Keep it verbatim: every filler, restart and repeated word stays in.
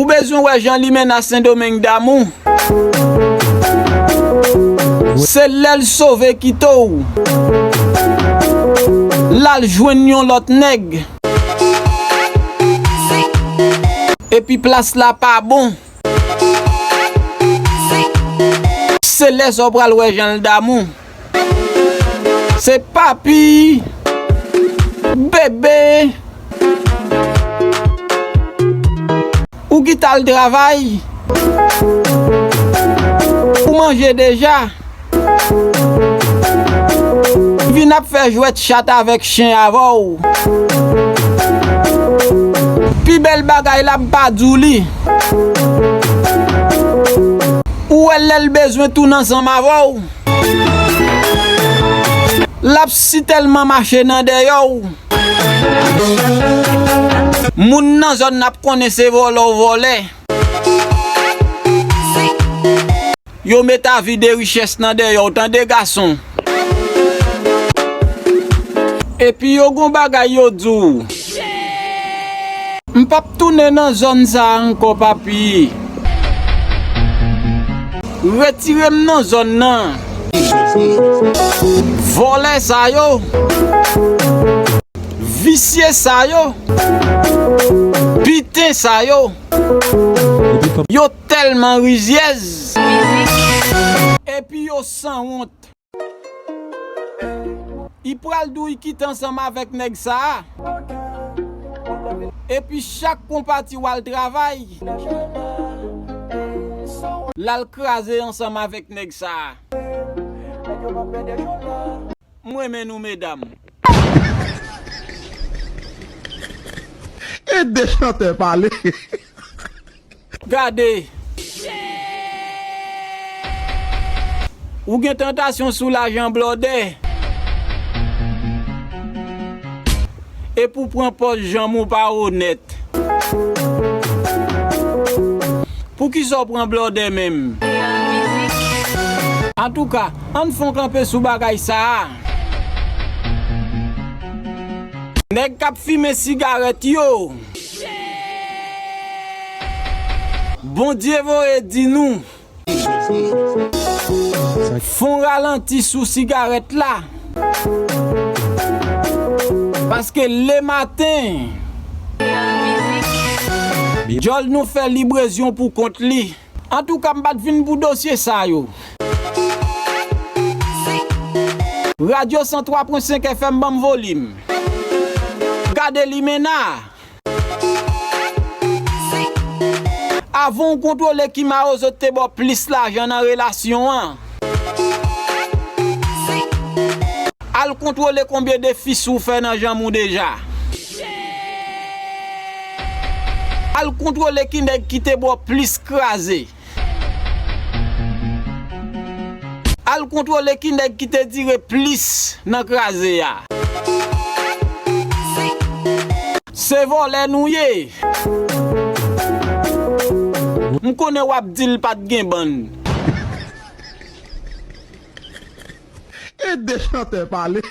Ou bezwen wè jan limena Sendomeng damou. Se lè l sove kite w, l al jwenn yon lòt nèg. Epi plas la pa bon. Se lè sa w pral wè jan l damou. Se papi, bebe. Ou kit al travay. Ou manje deja. Vin ap fè jwèt chat avèk chen avè w. Pi bèl bagay la, m pa di w li. Ou wè lè l bezwen tounen ansanm avè w. L ap sitèlman mache nan dèyè w. Moun nan zòn nan ap konnen se vòlè w vòlè. Yo met avi de richès nan dèyè w, tande gason. Epi yo gon bagay yo di w. M p ap tounen nan zòn sa a ankò, papi. Retire m nan zòn nan. Vòlè sa yo. Visye sa yo. Biten sa yo. Yo tèlman rizyèz. Epi yo sanwont. I pral di w i kite ansanm avèk nèg sa a. Epi chak konpati w al travay, l al kraze ansanm avèk nèg sa a. M renmen nou, medam. Ede chantè pale. Gade. Ou gen tantasyon sou lajan blòdè. Epi w pran pòz janm ou pa onèt. Poukisa w pran blòdè menm? Antouka, ann fè yon kanpe sou bagay sa a. Nèg k ap fimen sigarèt yo. Bondye voye di nou. Fè yon ralanti sou sigarèt la. Paske lematen, djòl nou fè librezyon pou kont li. Antouka, m pa t vin pou dosye sa yo. Radyo san twa pwen senk F M, ban m volim. Gade limena. Avan w kontwole ki mawozo k te ba w plis lajan nan relasyon an, al kontwole konbyen de fis ou fè nan janm ou deja. Al kontwole ki nèg ki te ba w plis kraze. Al kontwole ki nèg ki te dire plis nan kraze a. Se vòlè nou ye. M konnen w ap di l pa t gen bann. Ede chantè pale.